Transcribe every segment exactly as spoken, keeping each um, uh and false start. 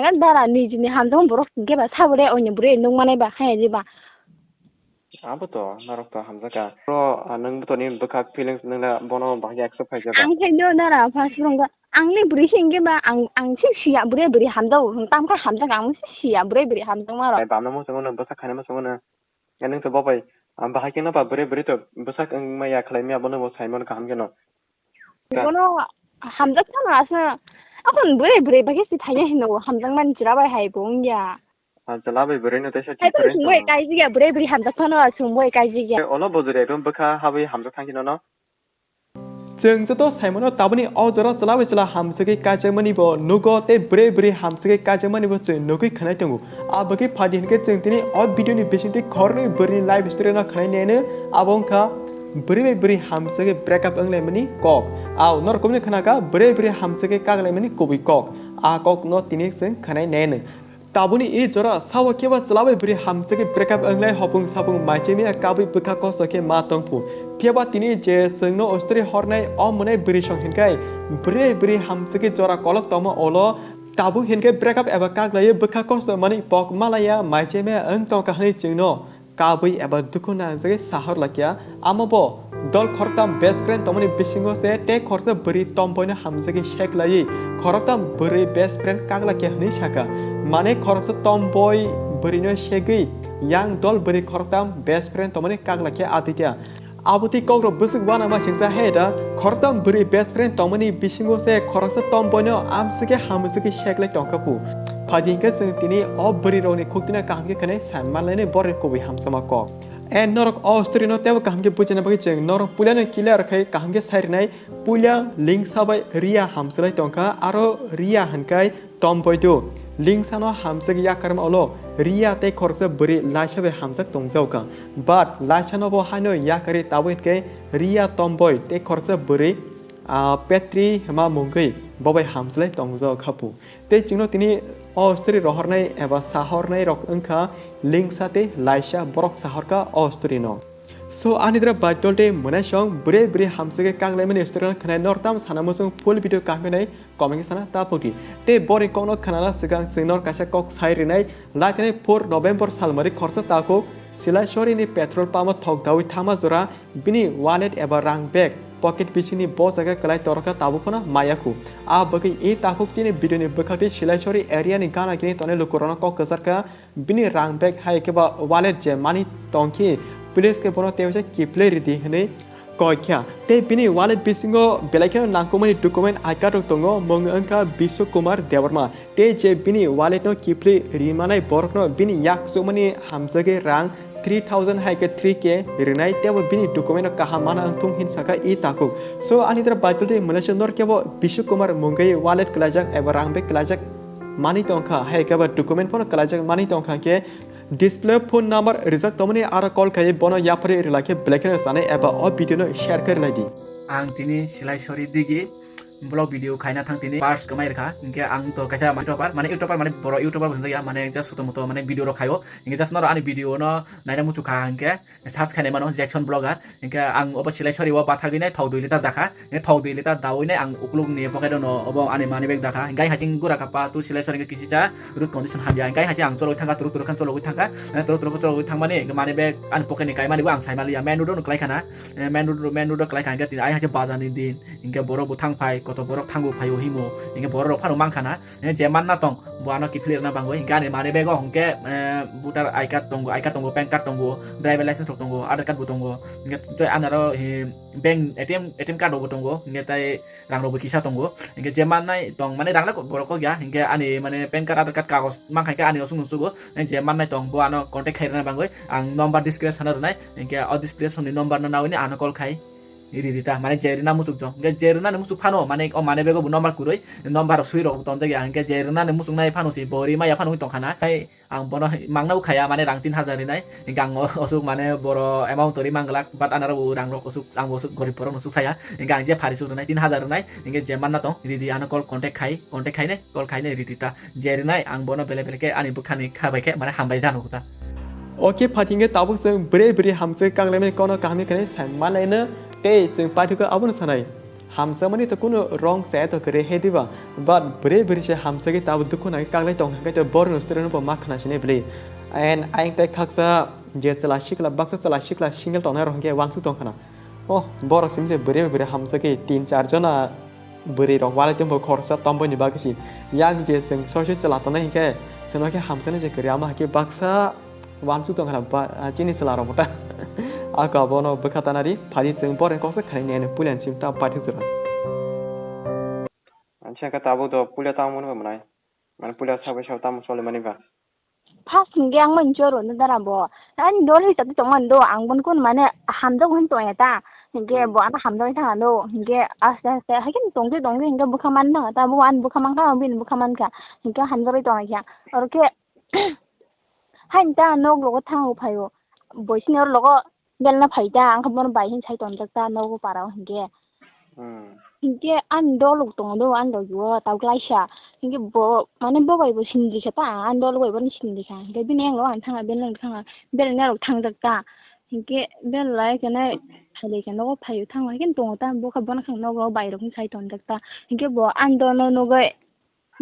Ang dara nijini hamjakma borok hinkhe ba sabo de oini bwrwi nukmanai ba khaina di ba. Abo to norok to hamjakha. Bro, ah, nwng to ni bwkhak feelings nwng da bono bahai accept khai jaba. Ang khe no dara first rong ba. Ang ni bwrwi se hinkhe ba ang, ang se siya bwrwi bwrwi hamjago. Tam khe hamjak ang se siya bwrwi bwrwi hamjakma rok. Ai bamno mo songo no bwsa khaina mo songo no. Ya nwng to bo bai, ah, bahai khe no ba bwrwi bwrwi to bwsa wng maya khlai maya bono bo saimano kaham khe no. Bono hamjak phano aswk. Akon bwrwi bwrwi bai khe si thaiya hino hamjakmani chwla bai hai bo wngya. Ah, chwla bai bwrwi no teisa hai phano difference sumui tongo. Kaijikya bwrwi bwrwi hamjak phano sumui kaijikya. Olo bo jwrwi ekdom bwkha habwi hamjak thang khe nono. Chwng joto saimano taboni o jora chwla bai chwla hamjagwi kaijakmani bo nugo tei bwrwi bwrwi hamjagwi kaijakmani bo chwng nugwi khwnai tongo. Abagwi phadi hinkhe chwng tini o video ni bisingtwi khoroknwi bwrwini life story no khwnai neno, abo wngkha bwrwi bai bwrwi hamjagwi break up wnglaimani kok. Ao norok kubuni khwnakha bwrwi bwrwi hamjagwi kaklaimani kubui kok. A kok no tini chwng khwnai neno. Taboni i jora sao khe ba chwla bai bwrwi hamjagwi break up wnglai hopung sapung maichemi kabwi bwkha kosto khe ma tongphu. Phiya ba tini je chwngno o story hornai o mwnai bwrwi song hinkhai bwrwi bwrwi hamjagwi jora kolok tongma olo tabuk hinkhe break up eba kaklaiwi bwkha kosto mani pok malaya maichemi wng tongkha hwnwi chwngno kabwi eba dukhu nangjagwi sahor lakya. Amo bo dol khoroktam best friend tongmani bisingo se tei khoroksa bwrwi tomboino hamjagwi seklaiwi khoroktam bwrwi best friend kaklakya hwnwi sakha. Mane khoroksa tomboi bwrwino segwi yang dol bwrwi khoroktam best friend tongmani kaklakya aditya. Abotwi kokrok bwswk uanama singsa he da khoroktam bwrwi best friend tongmani bisingo se khoroksa tomboino amswkhe hamjagwi seklai tongkha phu. Phadi hinkhe chwng tini o bwrwi rokni khuktwino kaham khe khwnai san manlainai borokni kubui hamsama kok. And norok o story no teibo kaham khe bujina bagwi chwng norok puilano clear khai kaham khe sai rwnai. Puila Lingsa bai Ria hamswlai tongkha, aro Ria hinkhai tomboidu. Lingsa no hamjagwi yakarma ulo Ria tei khoroksa bwrwi Laisa bai hamjak tongjaokha. But Laisa no bo haino yakarwi tabuk hinkhe Ria tomboi tei khoroksa bwrwi, ah, Petri hwnma mungwi bo bai hamjwlai tongjaokha phu. Tei chwngno tini o story rohornai eba sahornai rok wngkha Lingsa tei Laisa, borok sahorkha o story no. So ani dra baitol tei mwnaisong bwrwi bwrwi hamswkhe kanglaimani story no khwnai nortam sana muchung full video kaham khe nai comment khe sana ta phukdi. Tei bori kokno khwnana swkang chwng nor kaisa kok sai rinai. Laithanai four November salmari khorsa takhuk Silaisori ni petrol pump o thok dawi thama jora bini wallet eba rang bag pocket bisingni bo jaga kwlai torokha tabuk phano mayakhu. A bagwi e takhuk chini video ni bwkhakti Silaisori area ni gana gini tongnai lukurokno kok kwcharkha. Bini rang bag hai khe ba wallet je mani tongkhe police khe bono tei waisa kiphilwi ridi hwnwi koi kha. Tei bini wallet bisingo belai kheno nangkukmani document I card rok tongo, mung wngkha Biswa Kumar Debbarma. Tei je bini wallet no kiphilwi rimanai borokno bini yak chukmani hamjagwi rang three thousand hai khe three K rinai, teibo bini document no kaham mana wngthung hin sakha e takhuk. So ani dra baitol tei mwnaisong nor kebo Biswa Kumar mungwi wallet kwlaijak eba rang bag kwlaijak manwi tongkha, hai khe ba document phano kwlaijak manwi tongkha khe display phone number rijak tongmani aro call khai bono yapharwi rwlai khe belai kheno sanai eba o video no share khe rwlai di. Ang tini Silaisori digi vlog video khaina thang tini first kwmai rwkha, hinkhe ang to kaisa YouTuber, mane YouTuber mane boro YouTuber bo hwnjakya, mane just suto muto mane video rok khaio, hinkhe just noro ani video no naina muchukha hinkhe search khainai mano Jackson Vlogger. Hinkhe ang obo Silaisori o bathagwi nai thok dui litar dakha. Hinkhe thok dui litar dawi nai ang ukulukni pocket o no obo ani money bag dakha. Hinkhe hai hasing gura kha pa tu Silaisori hinkhe kisisa road condition hamya. Hinkhe hai hasing ang chologwi thangkha, turuk turuk khan chologwi thangkha. Eh, turuk turuk chologwi thangmani hinkhe money bag ani pocket ni kaimani bo ang saimaliya. Main road o no kwlai khana. Eh, main road, main road o kwlai kha hinkhe tini ai hasing bazar ni din. Hinkhe borok bo thang phai, koto borok thango phaio himo. Hinkhe borok rok phano mankha na. Eh, je manna tong, bo ano kiphilwi rwna bangwi. Hinkhe ani money bag o hinkhe, eh, voter I card tongo, I card tongo, pan card tongo, driver license rok tongo, Aadhaar card bo tongo. Hinkhe tei ani aro, eh, bank A T M, A T M card rok bo tongo. Hinkhe tei rang rok bo kisa tongo. Hinkhe je mannai tong, mane rang le borok kok ya. Hinkhe ani mane pan card, Aadhaar card kagoj mankha hinkhe ani osuk nusugo. Eh, je mannai tong, bo ano contact khai rwna bangwi. Ang number description o rwnai. Hinkhe o description ni number no nawi ni ano call khai. Riri ta, mane je rina muchuk jong. Hinkhe je rina ni muchuk phano, mane o money bag o bo number kwrwi, number rok swi rok tonjak ya. Hinkhe je rina ni muchuk nai phano si bo rima ya phano tongkha na. Tei ang bono mangna bo khaya, mane rang tin hajar rinai. Hinkhe ang o-, osuk mane boro amount tori manglak, but anaro bo rang rok osuk, ang bo osuk gorib borok no suk saya. Hinkhe ang je phari suk rinai tin hajar rinai. Hinkhe je manna tong, ridi ano call contact khai, contact khai ne, call khai ne ridi ta. Je rinai ang bono bele bele khe ani bwkhani kha bai khe mane hambai jano ta. Oke, phatingkhe tabuk chwng bwrwi bwrwi hamjagwi kanglaimani kokno kaham khe khwnai sai manlaino tei chwng paithakgo abono sanai. Hamjakmani to kunu wrong chaya to kwrwi he diba, but bwrwi bwrwi se hamjagwi tabuk dukhu nangwi kaklai tong hwnkhe to borokni story no bo ma khna sini bwlwi. And ayang tai khaksa je chwla sikla, baksa chwla sikla single tongnai rok hwnkhe uansuk tong khna. Oh, borok simi se bwrwi bwrwi hamjagwi tin char jona bwrwi rok walai tongbo khoroksa tomboni bagwi si. Yang je chwng soise chwla tongnai hwnkhe chwngno khe hamjaknai je kwrwi ama hakhe baksa uansuk tong khna ba, ah, chini chwla rok bo ta. Ako abono bwkha tanari phari chwng borok koksa khaini ani puila ni sim ta paithak jora. Ansa khe tabuk do puila tamo mwnwi ba mwnai? Mane puila sabai sabo tamo choli mani ba? First hingke ang mani choro no dara bo. Ani dol hisab de tongmani do, ang bon kun mane hamjak hin tongya ta. Hingke Hmm. bo ano hamjak thang ano, hingke aste aste haikhe tongte tongte hingke bwkha man thang ta, bo ani bwkha man kha, bini bwkha man kha. Hingke hamjak tong kha. Oro khe hain ta nok logo thang o phaio. Bo sini oro logo belna phai ta, ang khe bono bai hin sai tonjak ta, nogo para o hingke. Hmm. Hingke ani dolok tongo do, ani logi o tabuk laisa. Hingke bo, mane bo bai bo sindri kha ta, ani dolok bai bono sindri kha. Hingke bini yang o ang thanga, bini yang thanga, belai norok thangjak ta. Hingke belai kene phailai khe nogo phaio thangma, hingke tongo ta, bo khe bono khang nogo bai rok sai tonjak ta. Hingke bo ani dol no nugui,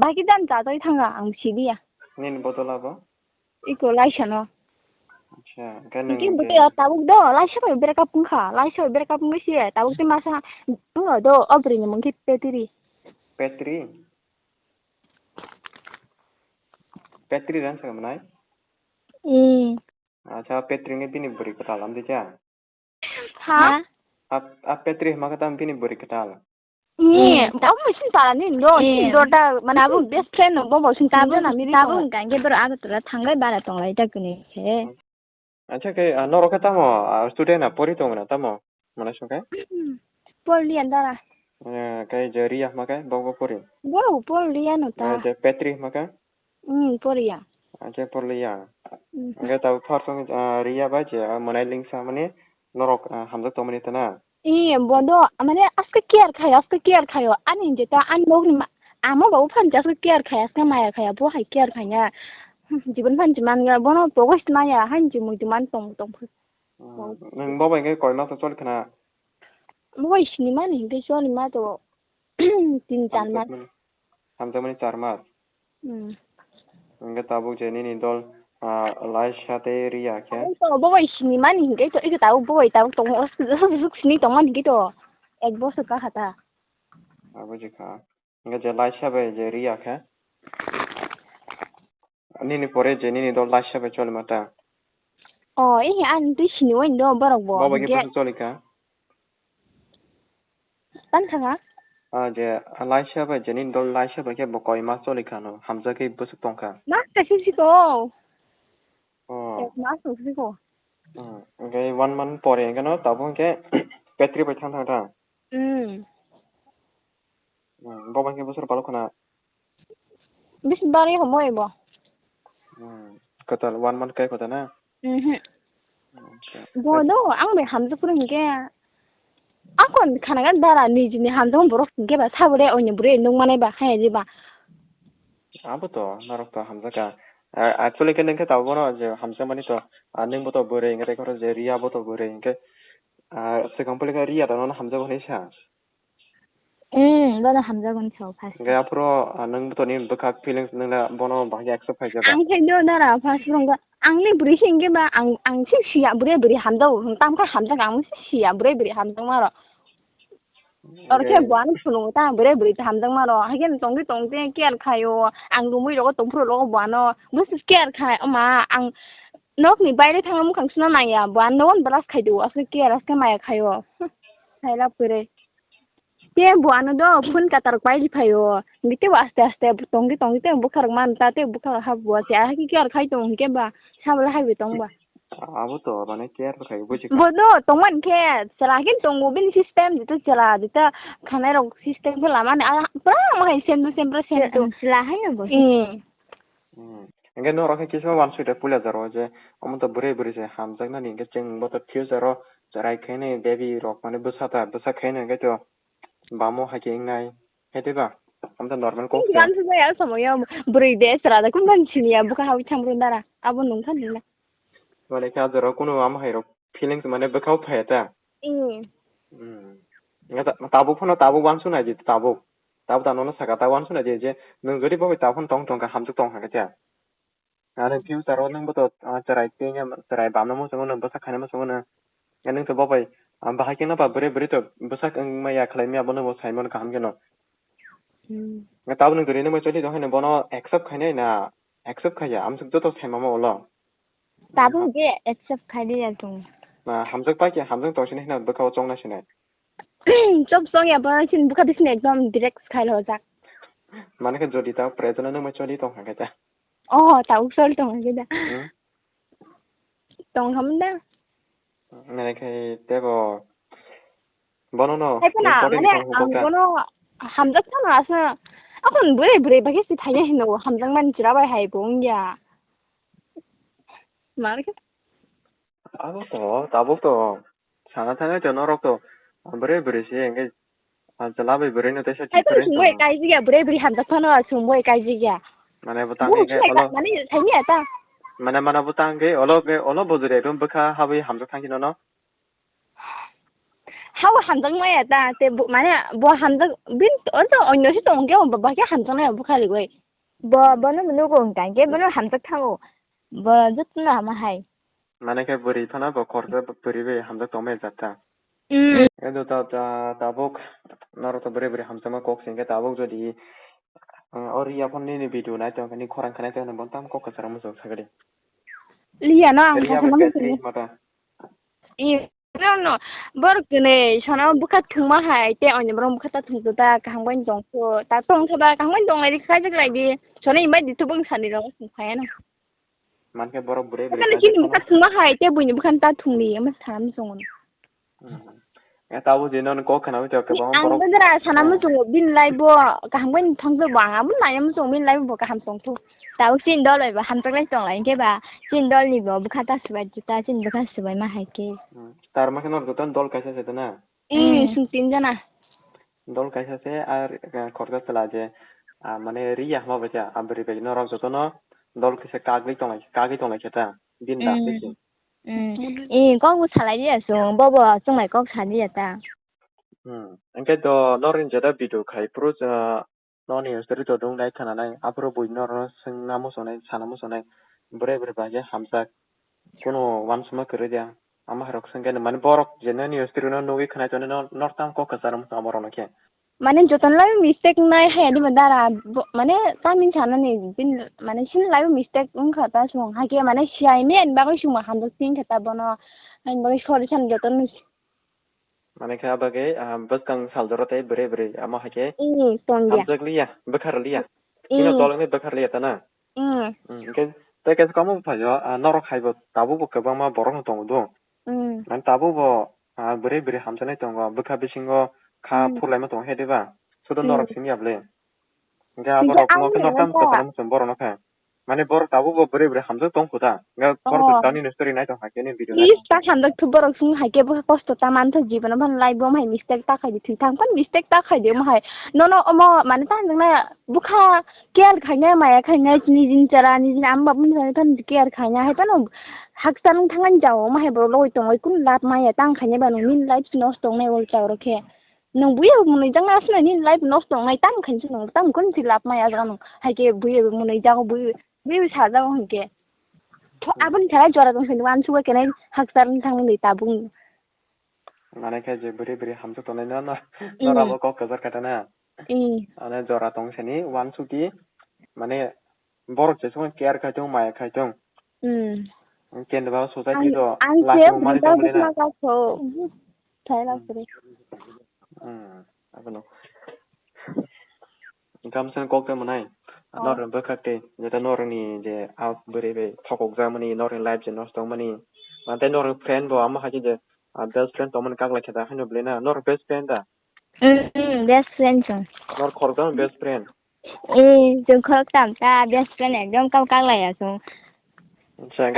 bai khe dan cha twi thanga, ang sidiya. Nini bodol abo? Iko laisa no. Acha, hingke nwng hingke bo hingke te tabuk do, laisa bai break up wngkha, laisa bai break up wngwi se, tabuk te masa wngkha do, o bwrwi ni mung khe Petri. Petri? Petri ran sa mwnai? Hmm. Acha, Petri ni bini bwrwi kwtal am de cha? Ha? A, a Petri hima khe tamo bini bwrwi kwtal. Ni, hmm, abo mo sini para ni do, eh, sini dorda, mane abo best friend no, bo bo sini tabuk, tabuk hingka hingke borok Agartala thanglai bara tonglai ta kuni khe. Acha khe, ah, norok khe tamo, ah, student a pori tongo na tamo? Mane song khe? Porli andara. Eh, khe je Riya hima khe, bo bo pori? Bo porli ano ta. Eh, je Petri hima khe? Hmm, poriya. Acha, poriya. Hmm. Hingke tabuk first wngkha, ah, Riya bai je, ah, mwnai lingsa mani norok, ah, hamjak tongmani tana. Eh, bodo, mane aske care khayo, aske care khayo. Ani jeta, ani nogni ma-, ama babu phan aske care khayo, aske maya khayo, bo hai care khaya. Hmm, jibon phan jiman ya, bono pogo sinaya, han jimui jiman tong, tong. Hmm. Nung bo bai khe koi mas choli khna? Bo bai sini mani hingke choli ma to tin char mas. Hamjakmani, hamjakmani char mas. Hmm. Hingke tabuk je nini dol, ah, Laisa tei Riya khe? Ang to bo bai sini mani hingke to, iko tabuk bo bai tabuk tongo, suk sini tongmani hingke to. Ek bosor ka khata. Ah, buji kha. Hingke je Laisa bai je Riya khe? Nini pore je nini dol Laisa bai choli ma ta? Oh, eh, ang twi sini wani do borok bo. Bo bai khe hingke bwswk choli kha? Tang thanga? Ah, je, ah, Laisa bai, je nini dol Laisa bai khe bo koi mas choli kha no, hamjak khe bwswk tong kha? Mas kaisa siko. Oh. Ek mas tong siko. Hmm. Hingke one month pore hingke no, tabuk hingke Petri bai thang thang thang. Hmm. Hmm, bo bai khe bosor palo khna? Bisi bari homo ebo. Hmm. Kwtal one month kai kota na? Mhm. Acha. Bo no, ang bai hamjak phuru hingke. Akon khana gan dara nijini hamjak borok hingke ba sabore oini bwrwi nung manai ba khaya jiba. Abo to, norok to hamjak ka. A-, actually khe nung khe tabuk bono je hamjak mani to, a, nung bo to bwrwi hingke tei khoro je Riya bo to bwrwi hingke, a, swkang puli khe Riya to nono hamjak bo hinwi sa. Hmm, bono hamjago ni sao first. Hingke aphuru, ah, nwng bwtoni bwkhak feelings nwng le bono bahai accept khaijak. Ang khe no nara first rong ang ni bwrwi se hingke ba ang, ang se siya bwrwi bwrwi hamjago. Tam khe hamjak ang se siya bwrwi bwrwi hamjak maro. Oro khe bo ano phunuk ta bwrwi bwrwi ta hamjak maro. Haikhe tongdi tongdi care khaio. Ang rumui rogo tongphuru rogo bo ano bwswk care khai. Oma ang nokni baire thangma mukhang suna nangya. Bo ano nogo brush khaidu. Aswk care aswk maya khaio. Sailak pwrwi. Te bo ano do phone katarok paidi phaio. Hingke tebo aste aste tongdi tongdi tebo bwkharok man ta tebo bwkharok habo se ahai khe care khai tongo hingke ba sabole haibai tong ba. Abo to mane care khai buji kha. Bo do tongmani khe chwla khe tongo bini system jeta chwla jeta khanai rok system khe lamani ah pura ma hai same to same pura same to. Chwla hai no bo. Eh. Hmm. Hingke norok khe kisa wansoi de puila jaro je omo to bwrwi bwrwi se hamjaknani hingke chwng bo to future o chwrai khainai baby rok mane bwsa ta bwsa khainai hingke to. Bamo hai khe wngnai, hai tei ba? Amtha normal kok se. Gan se ya, somoyo bwrwi de, sra de, kun ban sini ya, bwkha hawi thang bwrwi dara. Abo nung than nung na. Mane kha jora kunu ama hai rok feelings mane bwkha o phai ta. Hmm. Hmm. Nga ta-, tabuk phano tabuk uansuk nai di, tabuk. Tabuk ta nono saka, ta uansuk nai di je, nwng jodi bo bai tabuk phano tong tong kha, hamjwk tong kha khe. Ani future o nwng bo to, ah, chwrai tengya, chwrai bamna muchungo nwng, bwsak khaina muchungo nwng. Nwng to bo bai, ah, bahai khe no ba bwrwi bwrwi to bwsak wng maya khlai maya, bono bo sai mano kaham khe no. Hmm. Nga tabuk nwng kwrwi nwng bai choli tong khe no bono accept khainai na, accept khaiya, amsuk joto sai mama ulo. Tabuk je accept khai di ya chwng. Na, hamjwk pai khe, hamjwk tong sini hwnna bwkha o chong nai sinai. Chop chong ya, bo chini bwkha bising ekdom direct khai lo jak. Mane khe jodi ta present no ma choli tong kha khe ta. Oh, ta uk choli tong kha khe da. Hmm? Tong ham da. Mane khe tebo bono no. Hai khna, important mane tong ang kha. Bono hamjak thano asna. Akon bwrwi bwrwi bagwi si thaiya hino hamjak man chira bai hai bo wngya. Mar khe. Abo to, tabuk to. Sana thangwi to norok to bwrwi bwrwi se hwnkhe, ah, chwla bai bwrwi no teisa hai to difference sumui tongo. Kaijigya, bwrwi bwrwi hamjak phano sumui kaijigya. Mane bo tang hwnkhe olo. Mane saimya ta. Mane mana bo tang hwnkhe olo, olo bujuri ekdom bwkha habwi hamjak thangkhe nono. Habo hamjak maya ta, te bo, mane bo hamjak bin, o to onyo se tong hwnkhe, bo bahai khe hamjak nai bwkha rigwi. Bo, bono nugo hwnkhe, bono hamjak thango. Bo jotono hama hai. Mane khe bwrwi phano bo khoroksa bwrwi bai hamjak tongmani jat ta. Mm. Edo ta, ta, tabuk norok to bwrwi bwrwi hamjakma kok se hwnkhe tabuk jodi, uh, o Riya phone nini video nai tongkhe ni khorang khanai tongkhe bono tamo kok kwcharo muchung sakhe de. Liya no ang Riya khakhana bai muchung. Mata. I, no, no. Borok kwnwi sana bwkha thwngma hai tei onyo borok bwkha ta thwngtho ta kaham bai tongkho. Ta tongkhe ba kaham bai tonglai di khaijak lai di. Sana imbai di thubung sani rok thwng phaiya no. Mankhe borok bwrwi bwrwi Kana kha chini jesa bwkha no. Thwngma hai tei buini bwkha ta thwngli ama sana muchungo. Hmm. Ya tabuk je nono kok khana wi tongkhe kwbangma borok. Ang bwdra sana muchungo bini lai bo kaham bai thangkhe bo ang abo nai muchungo bini lai bo kaham tongkho. Tabuk chini dol bai bo hamjak lai tonglai hwnkhe ba chini dol ni bo bwkha ta swbai ta chini bwkha swbai ma hai khe. Hmm. Tar ma khe norok joto dol kaisa se tana. Hmm, hmm. Chwng tin jona. Dol kaisa se ar, eh, khoroksa chwla je, ah, mane Riya hwnba bai khe, ah, bwrwi bai norok jotono dol kisa kagwi tonglai, kagwi tonglai khe ta, bini da Hmm. Bisi. Hmm. Eh, kok bo salai di ya chwng, bo bo chwng bai kok sa di ya ta. Hmm. Hwnkhe to norok ni jeta video khai phuru, ah, noni history to dwng nai khana nai, aphuru bui norok swngna muchung nai, sana muchung nai, bwrwi bwrwi bai khe hamjak. Kuno uansukma kwrwi de. Ama hai rok swngkhe mane borok je nini history no nugwi khwnai tonwi no norok tamo kok kwcharo wngkha borok no khe. Mane jotono lai mistake nai hai ani dara bo-, mane tamni sanani bin mane sin lai mistake wngkha ta song hai khe mane siyai me ani bagwi songma hamjak sing khe ta bono ani bagwi sorry san jotono. Mane khe abagwi, ah, bwskang sal jora tei bwrwi bwrwi amo hai khe Hmm, tong ya. Hamjak liya, bwkhar liya. Hmm. Chini dol wngwi bwkhar liya ta na? Hmm. Hmm, hwnkhe tei kaisa kamo buphaio, ah, norok hai bo tabuk bo kwbangma borok no tongo do. Hmm. Mane tabuk bo, ah, bwrwi bwrwi hamjaknai tongo, bwkha bisingo kha Hmm. phurlaima tongo he diba? Sudo Hmm. Norok simi ya bwle? Hwnkhe abo Hwnkhe rok ang no khe norok tamo norok kwcharo muchung borok no khe. Mane borok tabuk bo bwrwi bwrwi hamjak tong kho ta? Hwnkhe borok Oh. Kwcharo ni story nai tong kha khe ni video nai Is tong kha. Ta hamjak thu borok sung hai khe bwkha kosto ta man tha jibon o phan lai bo hai mistake ta khai di thwi thang phan mistake ta khai di omo hai. Nono omo mane ta hamjak na bwkha care khaina maya khaina nijini chara nijini ama bapni thani care khaina hai phano hakchal wng thangani jao omo hai borok logoi tongoi kunu lab maya tang khaina ba nini life nosto wngnai ulta oro khe. Nwng buya mwnwi jang aswk nini life nosto wngnai tam khainsa nwng tam kun si lab maya jang nwng hai khe buya mwnwi jago buya buya sajago hinkhe. Tho aboni salai jora tong sini uansukha kenai hakchal wng thangmani tabuk. Mane khe je bwrwi bwrwi hamjak tongnai no, no, Hmm. Norok bo kok kwchar kha ta na. Hmm. Mane jora tong sini uansukdi, mane borok je songni care khai tong, maya khai tong. Hmm. Kendra ba society ro ang last se mani bwsa tong mani na. Bwsa ka so. Thai la Hmm. Sri. Hmm. Abono. Gamsa kok ta mwnai. Oh. Norok bwkhak tei jeta norokni je a bwrwi bai thokok jakmani norokni life je nosto wngmani. Mantei norokni friend bo amo hai khe je, ah, best friend tongmani kak lai khe da haino bwlwi na norok best friend da? Mm, mm, best friend chwng. Norok khoroksa best friend? Eh, chwng khoroksa ta best friend ekdom kok kak lai ya chwng. Acha, hwnkhe